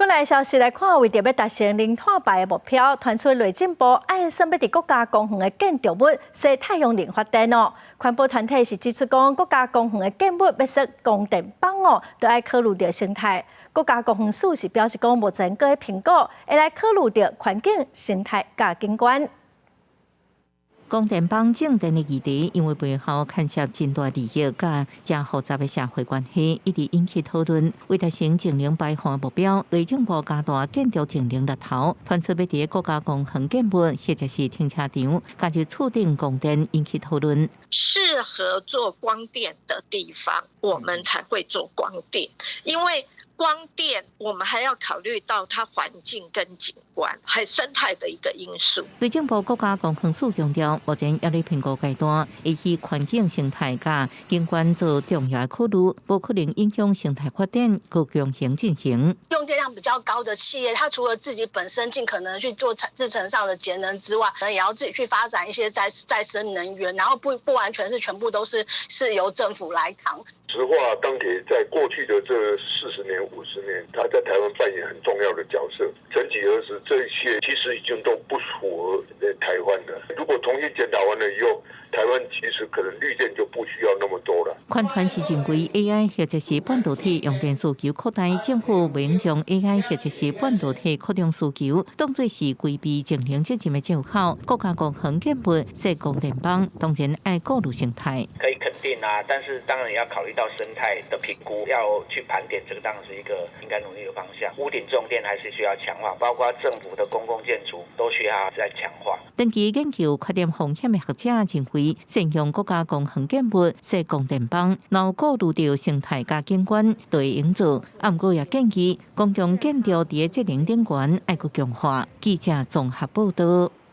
國內消息來看，為著欲達成零碳排的目標，傳出內政部按算欲佇國家公園的建築物設太陽能發電哦。環保團體是指出講，國家公園的建物欲設光電板哦，著愛考慮著生態。國家公園署是表示講，目前閣咧評估，會來考慮著環境、生態佮景觀。光電板種電的議題，因為背後牽涉真大利益佮誠複雜的社會關係，一直引起討論。為達成淨零排放目標，內政部加大建築淨零力頭，傳出欲佇國家公園建物或者是停車場，加入厝頂供電，引起討論。適合做光電的地方，我們才會做光電，因為光電我們還要考慮到它環境跟景觀，還有生態的一個因素。內政部國家公園署強調，目前猶咧評估階段，會以環境生態佮景觀做重要的考慮，無可能影響生態發展，閣強行進行。用電量比較高的企業，它除了自己本身盡可能去做製程上的節能之外，可能也要自己去發展一些再生能源，然後不完全是全部都是由政府來扛。石化鋼鐵在過去的這40年、50年，它在台灣扮演很重要的角色。曾幾何時，這些其實已經都不符合台灣了。如果重新檢討完了以後，台灣其實可能綠電就不需要那麼多了。環團是認為 AI 或者是半導體用電需求擴大，政府袂用將 AI 或者是半導體擴張需求當作是規避淨零責任的藉口。國家公園建物設光電板，當然愛顧慮生態。可以肯定啊，但是當然也要考慮到生態的評估，要去盤點這個當然是一個應該努力的方向。屋頂種電還是需要強化，包括政府的公共建築都需要再強化。長期研究缺電風險的學者認為，善用國家公園建物設光電板，若有顧慮著生態佮景觀，就會用做。啊，毋過也建議公共建築佇個節能頂懸愛閣強化。記者綜合報導。